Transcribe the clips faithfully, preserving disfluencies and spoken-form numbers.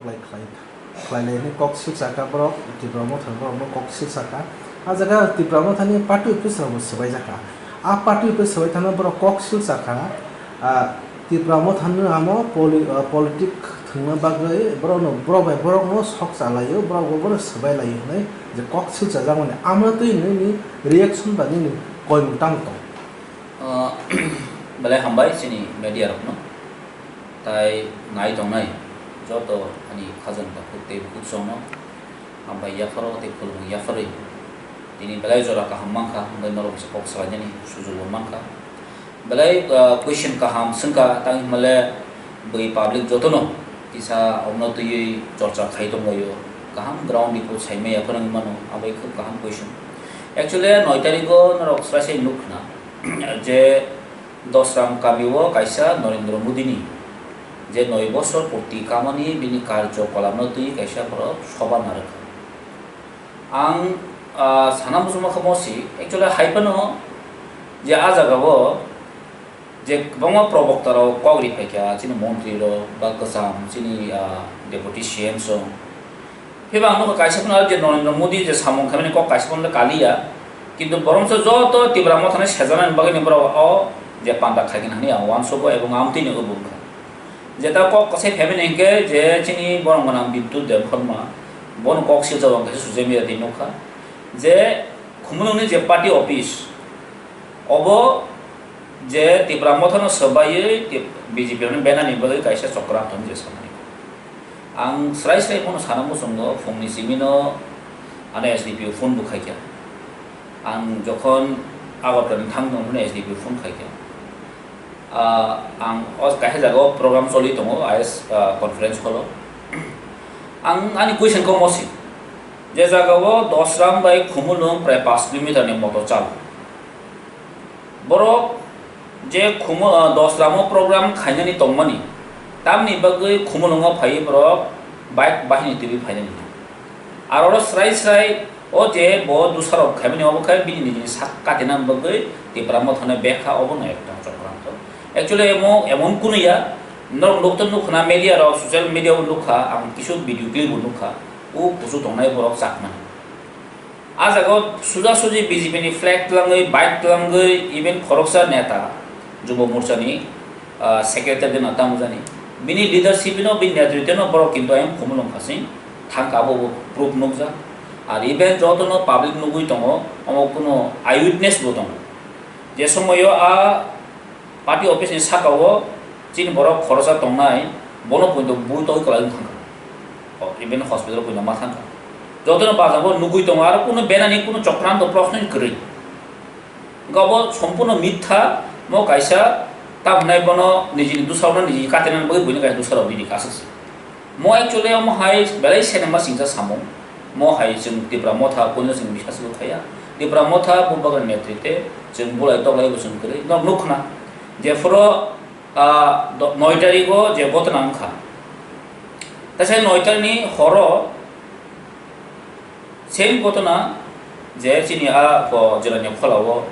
Khlai, khlai, khlai lai hwnwi kok silsa kha borok, Tipra Motha ni borok no kok silsa kha. A jaga Tipra Motha ni party office rok bo swbai jakha. A party office swbai thangna borok kok silsa kha, ah, Tipra Motha ni amo poli-, ah, politic thwngna bagwi borok no, borok bai borok no sok cha lai o, borok bo bono swbai lai o hwnwi je kok silsa jak mani amo twi nini reaction ba nini koimung tamo tong. Ah, belai hambai chini media rok no. Tai nai tongnai joto ani khajang takhuk tei bukhuk songno hambai yapharo tei khulumung yapharwi tini belai jora kaham mankha, hwnbai norok kisa kok salainani sujuk bo mankha. Belai, ah, question kaham swngkha, tang hinmale bui public jotono kisa omno twiwi chorcha khai tonglaio, kaham ground report saimaya phano wngmano, abai khub kaham question. Actually, noi tarigo norok swrai sai nuk khna je Dosram kamio kaisa Narendra Modini je noi bosor purti kamani bini karjo kolapno twi kaisa borok soba narwkha. Ang, ah, sana muchungma khe mosi, actually, hai phano je a jagao je kwbangma probokta rok kok ri phaikha, chini montri rok ba kwcham chini, ah, deputy C M song. Phiba ang nukha kaisa phano je Narendra Modi je samung khaimani kok kaisa phano kaliya, kintu borok se joto Tipra Mothani sejaknani bagwi ni borok o je panda khaikha hwnwi ang uansugo ebong amtwini o bumkha. Jeta kok kwsai phaimani hinkhe je chini borok gwnang Bipul Debbarma, bono kok silsa o ang kaisa social media twi nukha je Khumulwngni je party office, obo je Tipra Mothano swbaiwi Tip-, B J P rokni benani bagwi kaisa chokranto hwnwi je samani. Ang srai srai bono sana muchungo, phungni simino ano S D P O phone bo khaikha. Ang jokhon Agartala ni thang tongmani S D P O phone khaikha. Ah, ang o kaisa jagao program choli tongo, I S, ah, conference hall o. Ang ani question khe mosi, je jagao Dosram bai Khumulwng prai pash kilometer ni motor chal. Borok je Khumu-, ah, Dosramo program khainani tongmani, tamni bagwi Khumulwngo phaiwi borok bike bahini twiwi phainani. Aro oro srai srai o je bo dusarok khaimani obo khe bini nijini sak katina bagwi Tipra Mothano bekha obono ekta chokranto. Actually emo emon kunu ya, norok nukto nukhna media rok, social media o nukha, ang kisu video clip bo nukha, o kuchuk tongnai borok chakmani. A jagao suja suji B J P ni flag twlangwi, bike twlangwi, even khoroksa neta, Jubo Morcha ni, ah, secretary de neta mujani. Bini leadership no, bini netritwo no borok kintu ayang Khumulwng khasing thangka abo bo proof nukjak. Ar even joto no public nugwi tongo, omo kuno eyewitness bo tongo. Je somoio a Party office ni saka o chini borok khorosa tongnai, bono poito bui togwi kwlaiwi thangkha. O, even hospital poito ma thangkha. Jotono baja bo nugwi tongo, aro kuno benani kuno chokranto proshno ni kwrwi. Wngkha bo sompurno mitha, mo kaisa tamo hwnai bono nijini dusarokno niji katinani bagwi buino kaisa dusarok bini aswk se. Mo actually omo hai belai sinema singsa samung. Mo hai chwng Tipra Motha kuno chwng bisas bo khaiya. Tipra Motha bubagra netrite chwng bulai toklai bo chwng kwrwi. Nok nukhna. Jephuru, ah, do-, noi tarigo je gotona wngkha. Taisa noi tarikni horo same gotona je chini a ko jelani pholao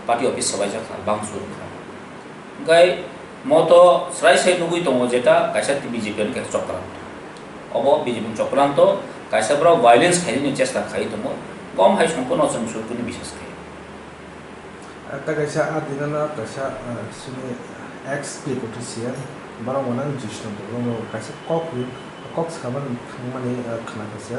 party office swbaijak kha, bangsu wngkha. Hwnkhe mo to srai sai nugwi tongo jeta kaisa B J P ni kaisa chokranto. Obo B J P ni chokranto kaisa borok violence khainani chesta khai tongo. Kom hai songkhono chwng surkuni bisas khai. Tei kaisa a dinano kaisa, ah, chini ex P K T C M borok mwnang Jishnu Debbarma kaisa kok ri-, kok saban thangmani, ah, khna khe se.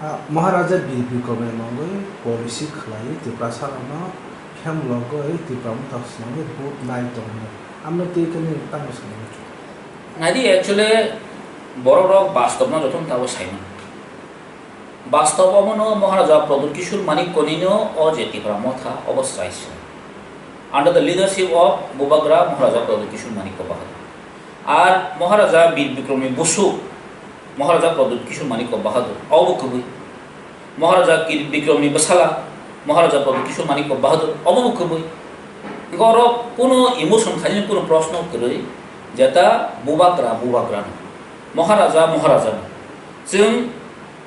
Ah, Maharaja Bir Bikramni mungwi policy khlaiwi Tiprasarokno khemlogwi Tipra Motha swnamwi vote nai tongnai. Amno twi khe nini tamo sanwi muchung? Naidi, actually, borok rok bastobno jotono tabuk sai mano. Bastobno Maharaja Pradyut Kishore Manik Konino o je Tipra Motha obo srai se. Under the leadership of Bubagra Maharaja Pradyut Kishore Manik Bahadur. Ar Maharaja Bir Bikramni busuk Maharaja Pradyut Kishore Manik Bahadur, obo kwbwi. Maharaja Kir-, Bikramni bwsala Maharaja Pradyut Kishore Manik Bahadur, obo bo kwbwi. Hwnkhe oro kuno emotion khainani kuno proshno kwrwi, jeta Bubagra, Bubagrano, Maharaja, Maharaja. Chwng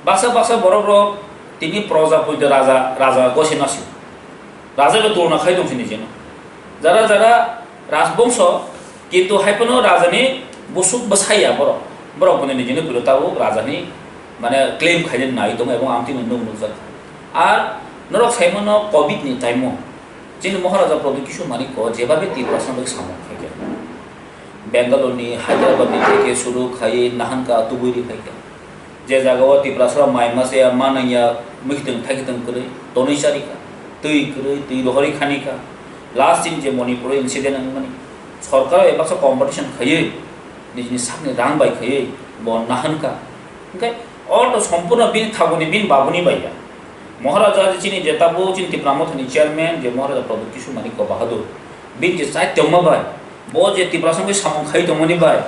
baksa baksa borok rok tini proja poito raja, raja gosi nasio. Raja bai tulona khai tong sini jeno. Jara jara rajbongso, kintu hai phano rajani busuk bwsai ya borok. Borok boni nijini puilo tabuk rajani, mane, claim khaina nai tongo, ebong ang tini nuk nukjak. Ar norok saimano covid ni time o chini Maharaja Pradyut Kishore Manik o jebabe Tiprasa bai samung khaikha. Bangalore ni, Hyderabad ni theke suru khai nahanka tubui ri phaikha. Je jaga o Tiprasa rok mai masa ya, ma nang ya, mwkhitwng thaikitwng kwrwi tonwi charikha, twi kwrwi, twi rohorwi khanikha. Last in je Manipur o incident wngmani, sorkar bai baksa competition khaiwi, nijini sakni rang bai khaiwi bo nahanka. Hwnkhe o to sompurno bini thaguni, bini babuni bai ya. Maharaja je chini je tabuk chini Tipra Mothani chairman je Maharaja Pradyut Kishore Manik Bahadur, bini je chai tongma bai, bo je Tiprasa bai samung khai tongmani bai,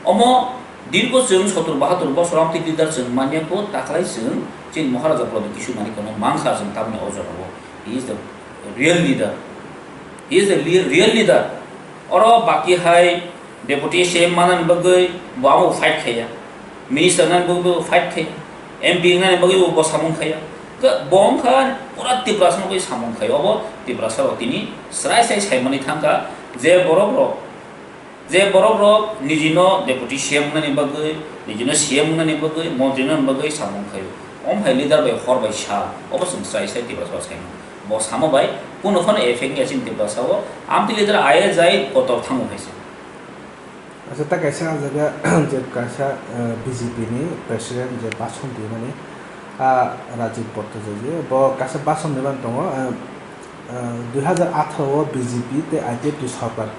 omo dirgo chwng sotur bahatur bosor amtwi leader chwng manya ko taklai chwng chini Maharaja Pradyut Kishore Manik no mankha chwng tamni o jorao. He is the real leader. He is the le-, real leader. Oro baki hai Deputy C M manani bagwi bo abo fight khaiya. Minister nani bagwi bo fight khaiya. M P nani bagwi bo, bo samung khaiya. Ke bo wngkha pura Tiprasa bagwi samung khaiya. Obo Tiprasa rok tini srai srai saimani thangkha je borok rok, je borok rok nijino Deputy C M nani bagwi, nijino C M nani bagwi, montri nani bagwi samung khaio. Om hai leader bai hor bai sal, obo chwng srai srai Tiprasa rok saimani. Bo samo bai kuno phano effect ya chini Tiprasa o. Amtwi leader I A S I kotor thango hai se. Acha, ta kaisa ah jaga je kaisa, eh, B J P ni president je bhasan rimani, ah, Rajib Bhattacharya, bo kaisa bhasan rimani tongo, eh, eh, dui hajar atharo o B J P tei I P F T sorkar,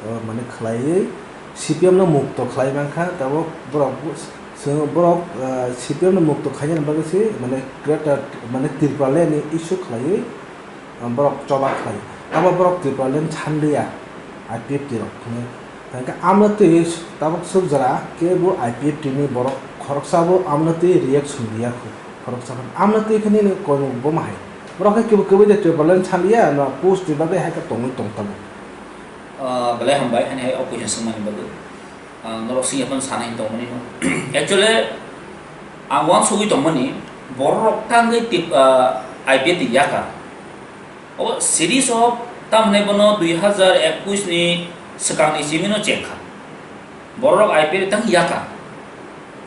eh, mane khlaiwi C P M no mukto khlai mankha, tabuk borok bo-, chwng borok, eh, C P M no mukto khainani bagwi se mane greater, mane Tipraland ni issue khlaiwi, ah, borok choba khlai. Abo borok Tipraland sanliya, I P F T rok hinwi. Hwnkhe amno twi tabuk swk jora khe bo I P F T ni borok khoroksa bo amno twi reaction riya khu. Khoroksa bo amno twi khe nini koimung bo ma hai. Borok khe kibo kibo je Tipraland sanliya, no post ni bagwi hai khe tongwi tong tabuk. Ah, belai hambai, hani hai o question swngmani bagwi. Ah, norok singya phano sana hin tongmani no. Actually, ang uansugwi tongmani, borok rok tangwi tip, ah, I P F T yaka. O series of tamni bono dui hajar ekwis ni swkangni simi no chengkha. Borok rok I P F T tang yaka.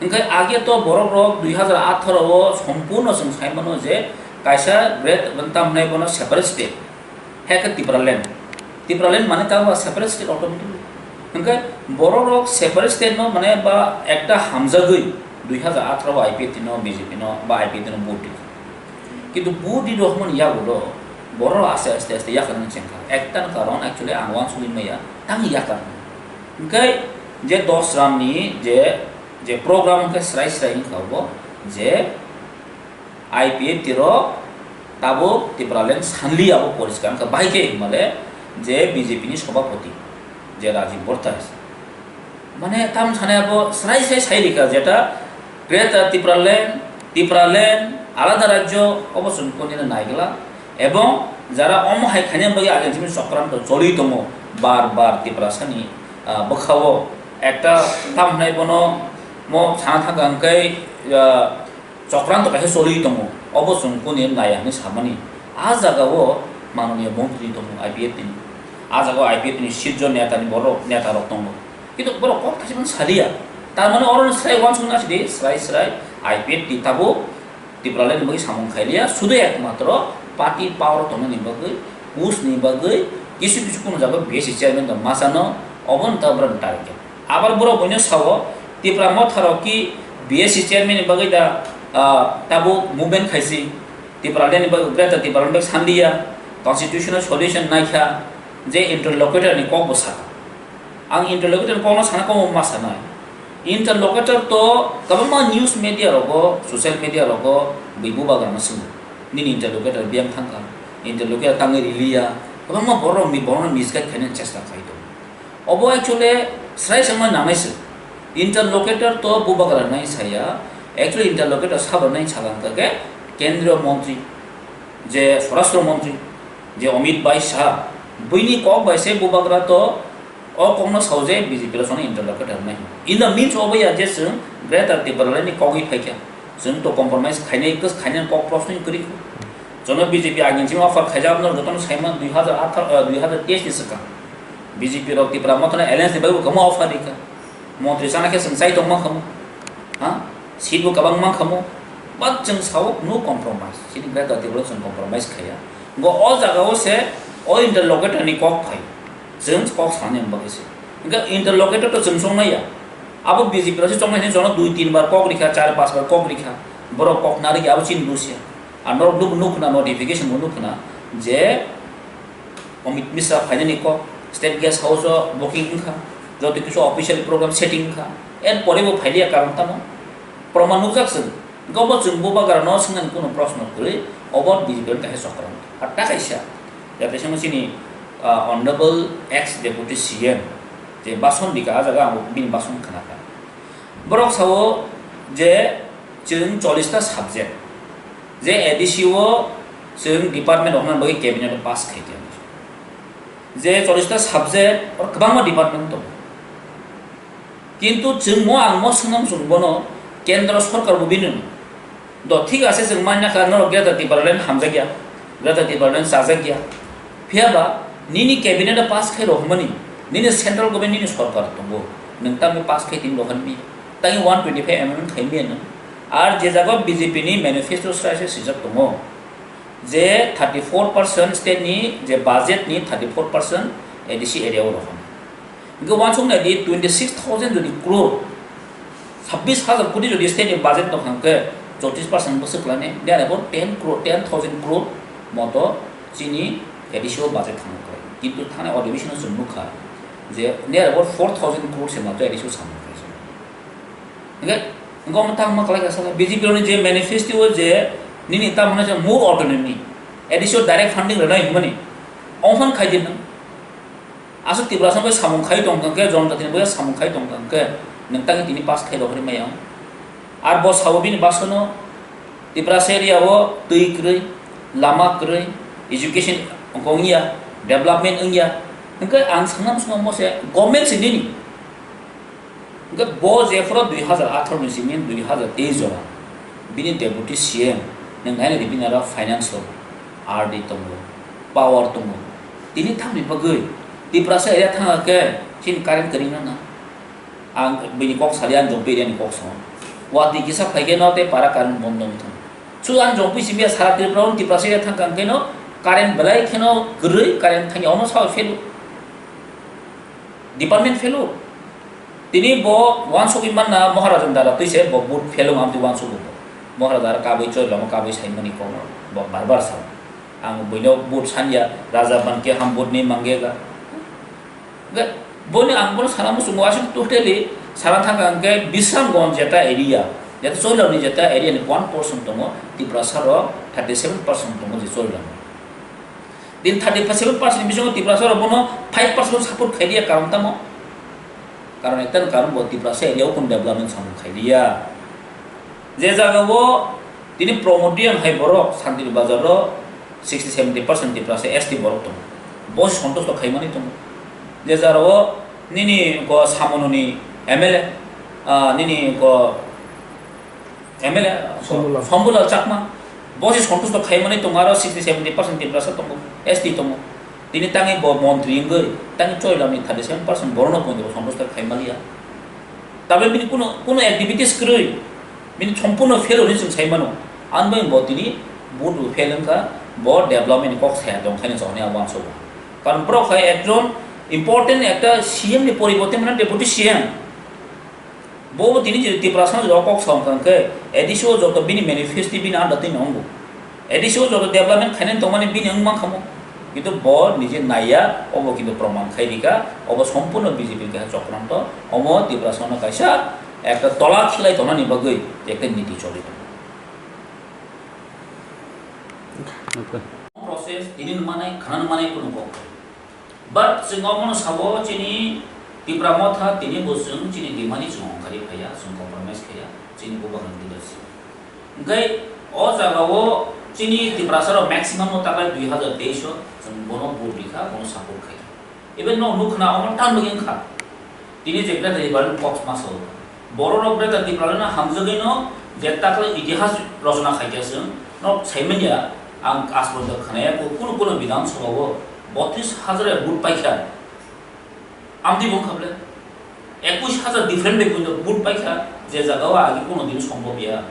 Hwnkhe age to borok rok dui hajar atharo o sompurno chwng sai mano je kaisa great tamni bono separate state. Hai khe Tipraland. Tipraland mane ta ba separate state automatically. Hwnkhe borok rok separate state no mane ba ekta hamjagwi dui hajar atharo o I P F T no B J P no ba I P F T no vote rikha. Kintu vote ri rokmani yagulo borok rok aste aste aste yakarna chengkha. Ekta no karon actually ang uansugwi maya tang yakar. Hwnkhe je dos ram ni je, je program hwnkhe srai srai wngkha bo je I P F T rok tabuk Tipraland sanli abo poriskar wngkha, bahai khe hinmale je B J P ni sobhapoti je Rajib Bhattacharya. Mane tam sanai abo srai srai sai rikha jeta Greater Tipraland, Tipraland, alada rajyo obo chwng konina naigwla ebong jara omo hai khaina bagwi agensimi chokranto choli tongo bar bar Tiprasani, ah, bwkhao ekta tam hwnai bono mo sana thangkha hwnkhe, ah, Chokranto kaisa choliwi tongo, obo chwng kuni naiya hwnwi samani. A jagao manoniya montri tongo I P F T ni. A jagao I P F T ni sirjo neta ni borok, neta rok tongo. Kintu borok kok thaisa phano saliya. Tar mane oro srai uansukna sidi, srai srai I P F T tabuk Tipraland ni bagwi samung khailiya, sudu ekmatro party power tongnani bagwi, push ni bagwi, kisu kisu kunu jaga B S C chairman da masano, obo no tabuk borok target. Abar borok buino sao, Tipra Motha rok ki B S C chairman ni bagwi da, ah, tabuk movement khaisi, Tipraland ni bagwi, Greater Tipraland bagwi sandiya, constitutional solution naikha, je interlocutor ni kok bo sakha. Ang interlocutor ni kok no sana kok ma sanai. Interlocutor to kwbangma news media rogo, social media rogo, bui bubagra no swngo. Nini interlocutor biyang thangkha, interlocutor tangwi riliya, kwbangma borok ni, borok no misguide khaina chesta khai tongo. Obo actually srai sengma nangnai se. Interlocutor to bubagra nai saya, actually interlocutor sabo nai salang kake Kendriya Montri, je Swarashtra Montri, je Amit Bhai Shah, buini kok bai se bubagra to o kokno sao je B J P rok sono interlocutor nai. In the means obo ya je chwng Greater Tipraland ni kogwi phaikha. Chwng to compromise khainai, khainai kok prosno kwrwi kho. Jono B J P agin simi offer khaijak no jotono saima dui hajar atharo, eh, dui hajar teis ni swkang. B J P rok Tipra Motha no alliance ni bagwi kwbangma offer rikha. Montri chana khe chwng chai tongma khamu. Seat bo kwbang mankha mo, but chwng sao no compromise. Chini Greater Tripura chwng compromise khaiya. Go o jaga o se o interlocutor ni kok phai. Chwng kok sanani bagwi se. Hwnkhe interlocutor to chwng chongnaiya. Abo B J P rok se chongnai hwnwi jono dui tin bar kok rikha, char panch bar kok rikha. Borok kok narikya abo chini dosia. Ar norok nuk-, nukhna notification bo nukhna je Amit Mishra phainani kok, State Guest House o booking wngkha, joto kisu official program setting wngkha, er pore bo phailiya karon tamo? Proman nukjak chwng, hwnkhe obo chwng bubagra no swngnani kunu proshno kwrwi, obo B J P ni kaisa chokron. Ar ta kaisa, jate simo chini, ah, Honorable ex Deputy C M, je bason dika, ah jaga ang bini bason khnakha. Borok sao je chwng chollish ta subject, je A D C o chwng department rok nang bagwi cabinet o pass khai khe. Je chollish ta subject, oro kwbangma department tongo. Kintu chwng mo ang mo swnam chwng bono kendro sorkar bo bini no. Do thik ase chwng manya kha norok Greater Tipraland hamjakya, Greater Tipraland chajakya. Phiya ba nini cabinet o pass khai rohormani, nini central government nini sorkar tongo. Nwng tamni pass khai tini rohormi. Tangwi one twenty five M M khai miya nwng. Ar je jaga B J P ni manifesto srai se swijak tongo. Je thirty four percent state ni je budget ni thirty four percent A D C area o rohormo. Hingke uansuk nai di twenty six thousand jodi crore, sabbish hajar koti jodi state ni budget tong kha hingke chortris percent bwswk khlainai, there about ten crore, ten thousand crore moto chini A D C o budget thangwi khlai. Kintu thangnai adhibeshon o chwng nukha je there about four thousand crore se moto A D C o samung khlai. Hingke, hingke omo tang ma khlai ka sala, B J P rokni je manifesto o je nini tamo hwnwi se more autonomy, A D C o direct funding rwnai hwnmani, ongphang khai di nwng. Aswk Tiprasa bai samung khai tong kha khe, Jonjati ni bai samung khai tong kha khe, nwng tangwi tini pass khai rok maya. Ar bo sabo bini basono Tiprasa area o twi kwrwi, lama kwrwi, education wngkha wngya, development wngya. Hingke ang sanam swngo mo se government se nini. Hingke bo jephuru dui hazar atharo ni simi dui hazar teis jora bini deputy C M nwng naina di bini aro finance rok R D tongo, power tongo. Tini tamni bagwi Tiprasa area thangkha khe chini current kwrwngna na. Ang bini kok saliya, ang Jompi area ni kok song. Watwi kisa phai khe no tei para current bondo wngwi thang. Su ang Jompi simi sara Tripura o Tiprasa area thangkha khe no current belai kheno kwrwi current thangya, omo sao phelu. Department phelu. Tini bo uansugwi manna Maharaja ni dara twi se bo vote phelu amtwi uansukgo. Maharaja aro kabui choi lama kabui saimani kono bo bar bar sa. Ang buino vote sanya, Raja ban ke ham vote ni mangega. Ga-, boni ang bono sana muchungo aswk totally sana thangkha hwnkhe Bisramganj jeta area, jeta Choilani jeta area ni one percent tongo, Tiprasa rok thirty seven percent tongo je Choilani. Din thirty seven percent ni bisingo Tiprasa rok bono five percent support khai liya, karon tamo? Karon ekta ni karon bo Tiprasa area o kun development samung khai liya. Je jaga o tini Pramod Reang hai borok Santir Bazar o sixty seventy percent Tiprasa S T borok tongo. Bo sontosto khaimani tongo. Je jaga o nini go Samononi M L A, ah, nini go M L A Sombulal. Sombulal Chakma, bo se sontosto khaimani tongo, aro sixty seventy percent Tiprasa tongo, S T tongo. Tini tangwi bo montri wngwi, tangwi Choilani thirty seven percent borokno poito sontosto khaimaliya. Tabe bini kuno, kuno activities kwrwi, bini sompurno fail hwnwi chwng sai mano. Ani bagwi bo tini vote bo fail wngkha, bo development ni kok saya tongkhaino chongni abo ang sobo. Karon borok hai ekjon important ekta C M ni poriborte mane deputy C M. Bo bo tini je Tiprasa no kok song kha khe, A D C o joto bini manifesto bini anda twi nongo. A D C o joto development khainani tongmani bini wng mankha mo. Kintu bo nije naiya, obo kintu proman khai rika, obo sompurno B J P ni kaisa chokranto, omo Tiprasa no kaisa ekta tola khilai tongnani bagwi ekta niti choli tongo. Process tini manai, khana manai kunu kok. But chwng omono sabo chini Tipra Motha tini bo chwng chini demand-ni chwng ongkhari phaiya, chwng compromise khaiya, chini bubagrani leadership. Hwnkhe o jagao chini Tiprasa rok maximum no taklai dui hazar teis o chwng bono vote rikha, bono support khaikha. Even no nukha na omo tan bagwi wngkha. Tini je Greater Tipraland kok ma sao. Borok rok Greater Tipraland no hamjagwi no je taklai itihas rochona khaikha chwng no saimanya ang aswk khanaya kunu kunu Bidhan Sabha o botris hazar vote paikha. Amtwi bo wngkha ble. Ekush hajar different bai buino vote paikha, je jagao agi kono din sombhob ya.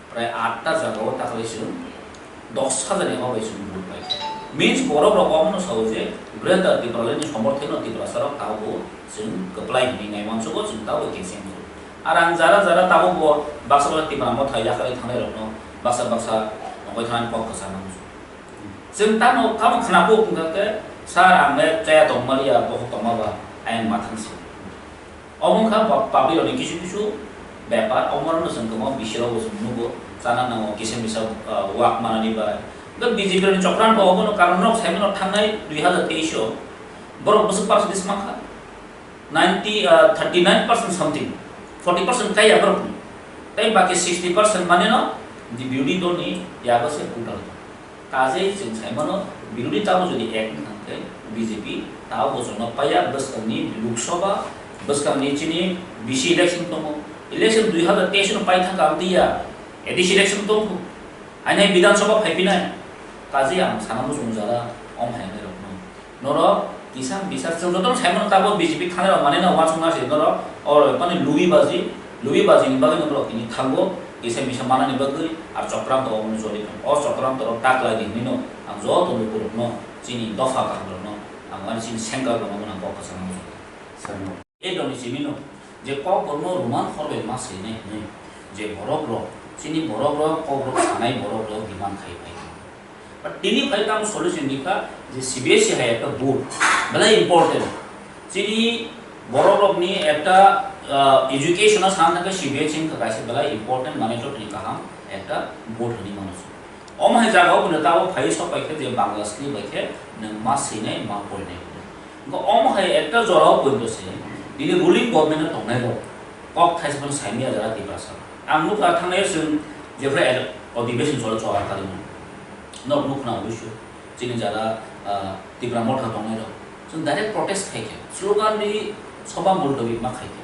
Prai atta jagao taklai chwng dos hajar ni obai chwng vote paikha. Means borok rok omono sao je Greater Tipraland ni somorthai no Tiprasa rok tabo chwng kwplai hinwi nai mansugo, chwng tabo keseng. Ar ang jara jara tabo bo baksa baksa Tipra Motha yakarwi thangnai rokno baksa baksa nongkhoi thani kok kwchang nang. Chwng tamo, tamo khwnabu wngkha khe, "Sir, ang le chaya tongmaliya, bokhok tongma ba, ayang mathang se." Omo wngkha pa-, public rokni kisu kisu bepar, omo rokno chwng kwbangma bisirok bo chwng nugo, chana nango, kisa misa, ah, wak manani bai. Hwnkhe B J P rokni chokran bo obono karon rok sai mano thangnai dui hazar teis o borok bwswk percentage mankha, ninety, ah, thirty nine percent something, forty percent kaiya borokni. Tei baki sixty percent maneno birodhi dolni yago se voter. Kajei chwng sai mano, birodhi tabo jodi ek wngkha khe B J P tabo bo chwngno paiya, bwskangni Lok Sabha, bwskangni chini B C election tongo. Election dui hazar teis no paithak ang twiya, A D C election tongo. Haino Bidhan Sabha phaiphinai. Kajei ang sana muchung jara om hainai rokno. Norok kisa bisa chwng jotono sai mano tabo B J P thanai rok manwi no uansukna se norok oro mani lubi baji, lubi baji ni bagwi no borok tini thango kisa misa manani bagwi ar chokranto omono joli tongo. O chokranto rok ta kwlai di hinwi no ang joto lukurokno chini dopha kaham rokno ang ani chini sengkar rokno ang kok kwchangma muchungo. Sir no. E doni simi no je kok rokno Roman hor bai ma swinai hinwi je borok rok chini borok rok kok rok sanai borok rok demand khai phai. But tini phai tamo solution dikha je C B S E hai ekta board belai important. Chini borok rokni ekta, ah, education o sana thangkhe C B S E wngkha kaisa belai important, mane jotoni kaham ekta board hinwi mano se. Omo hai jagao bono tabo phai sok pai khe je Bangla script bai khe nwng ma swinai, ma porinai hinwi. Wngkha omo hai ekta jorao poito se tini ruling government o tongnai rok kok thaisa phano saimya jara Tiprasa. Ang nukha thangnai chwng jephru el-, adhibeshon cholo chwla karwi mano. Nok nukna oboisyo chini jara, ah, Tipra Motha tongnai rok. Chwng direct protest khai khe, slogan ri soba multawi ma khai khe.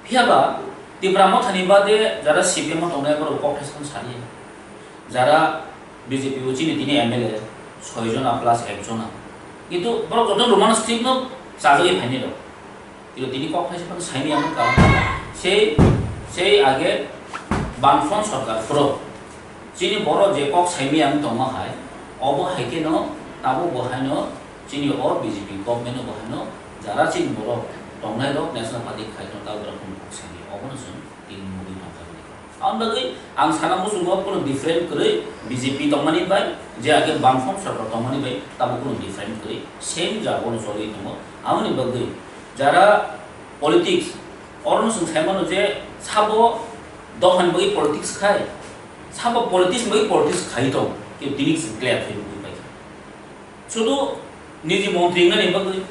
Phiya ba Tipra Motha ni bade jara C P M o tongnai borok kok thaisa phano saliya. Jara B J P o chini tini M L A soi jona plus ek jona. Kintu borok joto Roman script no chajagwi phainai rok. Tini, tini kok thaisa phano saimaya wngkha. Sei, sei age Bamfront sorkar phuru chini borok je kok saimaya wng tongma hai, obo hai kheno tabuk bo haino chini o B J P government o bo haino jara chini borok tongnai rok National Party khai tong tabuk rok kok saimaya, obono chwng tini nugwi tongkha. Aboni bagwi ang sana muchungo kunu different kwrwi B J P tongmani bai, je age Bamfront sorkar tongmani bai tabuk kunu different kwrwi same jagao choli tongo. Aboni bagwi jara politics, orono chwng sai mano je sabo dophani bagwi politics khai, sabo politics bagwi politics khai tong, kintu tini chwng clear khai nugwi paikha. Sudu niji montri wngnani bagwi,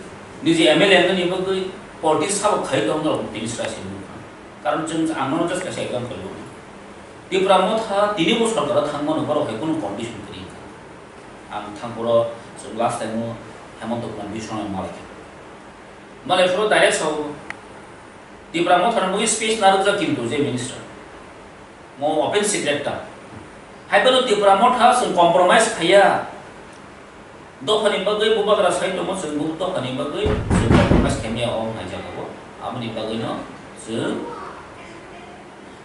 niji M L A wngnani bagwi politics sabo khai tong norok tini srai se nukha. Karon chwng ang nono just kaisa example rwkha. Tipra Motha tini bo sorkaro thangmano borok hai kunu condition kwrwi wngkha. Ang thangphuru chwng last time o Hemanta Kumar Biswanath malaikha. Malaiphuru direct sao Tipra Motha ni bagwi speech narwkjak kintu je minister. Mo open secret ta. Hai phano Tipra Motha chwng compromise khaiya. Dophani bagwi bubagra sai tongo, chwng bo dophani bagwi chwng compromise khaimaya o hai jagao. Aboni bagwino chwng,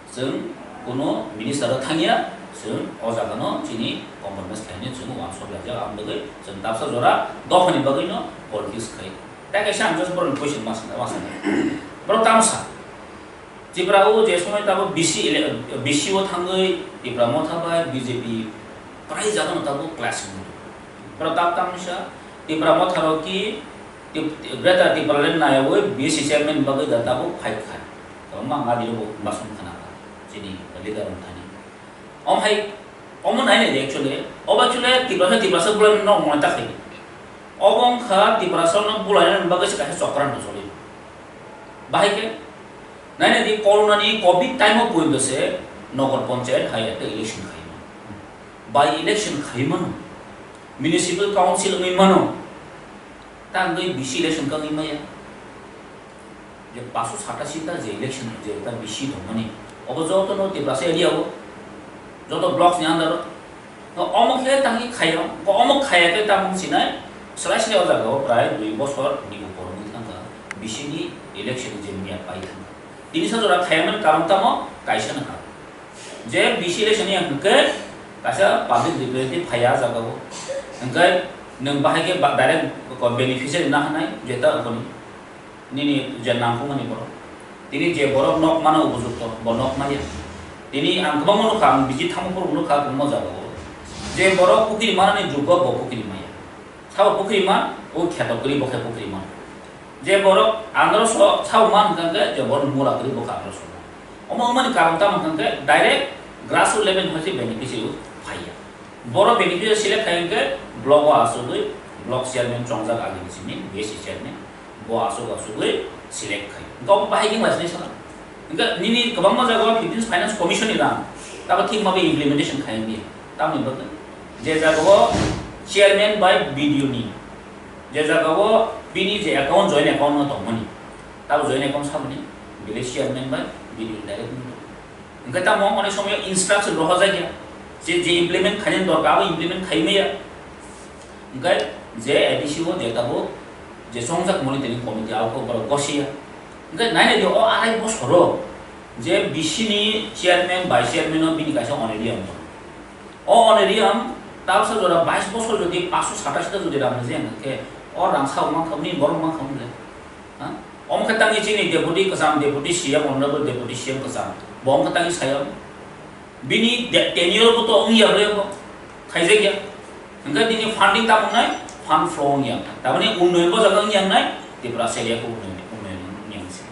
chwng kuno minister o thangya, chwng o jagano chini compromise khaimani chwng uansuk laijak. Aboni bagwi chwng tapsa jora dophani bagwino politics khai. Tei kaisa ang just borokni question ma sana, ma sana. Borok tamo sa. Tripura o je somoi tabuk B C ele-, B C o thangwi Tipra Motha bai B J P prai jagano tabuk clash wngwi. Borok tabuk tamo sa Tipra Motha rok ki Tip-, Greater Tipraland nayawi B C chairman bagwi da tabuk fight khai. Kwbangma ang adi rok bo basong khna kha chini leader rok thani. Om hai, omo nai nai de actually. Obo actually Tiprasa, Tiprasa bulai no mona ta khai. Obo wngkha Tiprasa no bulai no bagwi se kaisa chokran no choli. Bahai khe, nai nai di, corona ni covid time o poito se Nagar Panchayat hai ekta election khai mano. By election khai mano. Municipal council wngwi mano. Tangwi B C election kangwi maya. Je paso sata sita je election je ta B C tongmani. Obo joto no Tiprasa area o. Joto blocks ni under o. No omo khe tangwi khayo. Ko omo khaya khe tamung sinai. Selai selai o jaga o prai dui bosor ni upor wngwi thangkha. B C ni election ni je miya pai thang. Tini sa jora khayamani karon tamo kaisa nangkha. Je B C election ni hwnkhe kaisa public representative phaiya jaga o. Hwnkhe nwng bahai khe ba-, direct ko beneficiary na hanai jeta aboni. Nini je nangkukmani borok. Tini je borok nok mano upojukto, bo nok maya. Tini ang kwbangma nukha, ang biji thangma phuru nukha, kwbangma jaga o. Je borok pukiri manani jugo, bo pukiri maya. Sabo pukiri man, o kheto kwrwi bo khe pukiri man. Je borok androso sabo man hwnkha khe, je borok mura kwrwi bo khe androso man. Omo wngmani karon tamo hwnkha khe, direct grassroots level hoi se beneficiary o phaiya. Borok beneficiary select khai hwnkhe block o asugwi block chairman chongjak agi bisingni B S C chairman bo asuk asugwi select khai. Hwnkhe omo bahai khe wnglaisini sana. Hwnkhe nini kwbangma jaga o fifteen finance commission ni rang tabo thik ma bai implementation khai wngya. Tamoni bagwi je jaga o chairman bai B D O ni je jaga o bini je account joint account no tongmani tabo joint account saboni village chairman bai B D O direct wngwi tong. Hwnkhe tamo onek somoyo instruction rohorjakya, je, je implement khainani dorkar, abo implement khaimaya. Hwnkhe je A D C o je tabuk je chongjak monitoring committee, abo khe borok gosiya. Hwnkhe nainai di, o arai bosoro je B C ni chairman, vice chairman o bini kaisa honorarium tongo. O honorarium tabsa jora bais bosor jodi paanch sho satais ta jodi rang rwjak hwnkhe, o rang sao mankha, bini borok mankha hwnle. Ha? Omo khe tangwi chini deputy kwcham, deputy C M, honorable deputy C M kwcham. Bo omo khe tangwi saya. Bini de-, tenure bo to wngya bre bo. Khaijakya. Hwnkhe bini funding tamo wngnai, fund flow wngya. Tamani unnoyon bo jaga wngya wngnai, Tripura seria khe unnoyon, unnoyon wngya se.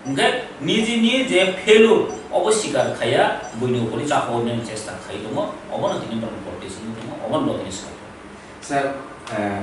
Hwnkhe nijini je failure, obo sikar khaiya, buini upori chapa wngnai chesta khai tongo, obono tini borok protest wngwi tongo, obono bo tini sai. Sir, eh,